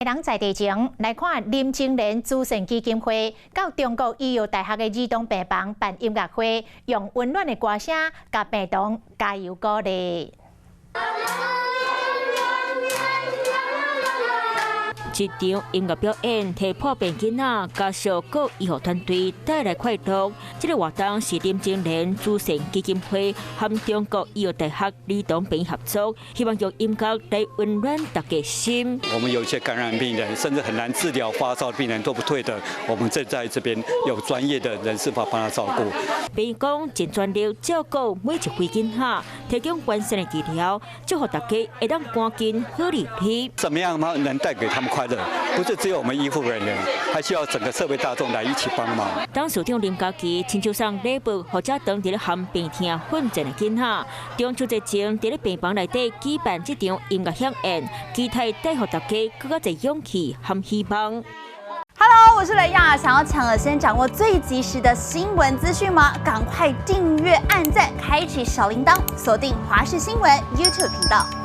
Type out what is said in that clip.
人在地前來看林清蓮慈善基金會到中國醫藥大學的兒童病房辦音樂會，用溫暖的歌聲共病童加油鼓勵。這場音樂表演，替破病囡仔、家屬佮醫護團隊帶來快樂。這個活動是林清蓮慈善基金會和中國醫藥大學兒童病院合作，希望用音樂來溫暖大家心。我們有一些感染病人，甚至很難治療發燒的病人都不退的，我們正在這邊有專業的人士幫幫他照顧。病院講盡全力照顧每一位囡仔，提供完善的治療，祝福大家會當趕緊好入去。怎麼樣能帶給他們快樂？不是只有我們醫護人員，還需要整個社會大眾來一起幫忙。董事長林嘉琪親手送禮物，予這當佇咧含病痛奮戰的囡仔。中秋節前，佇咧病房內底舉辦這場音樂饗宴，期待帶予大家閣較濟勇氣和希望。 Hello，我是雷亞，想要搶先掌握最及時的新聞資訊嗎？趕快訂閱、按讚、開啟小鈴鐺，鎖定華視新聞 YouTube 頻道。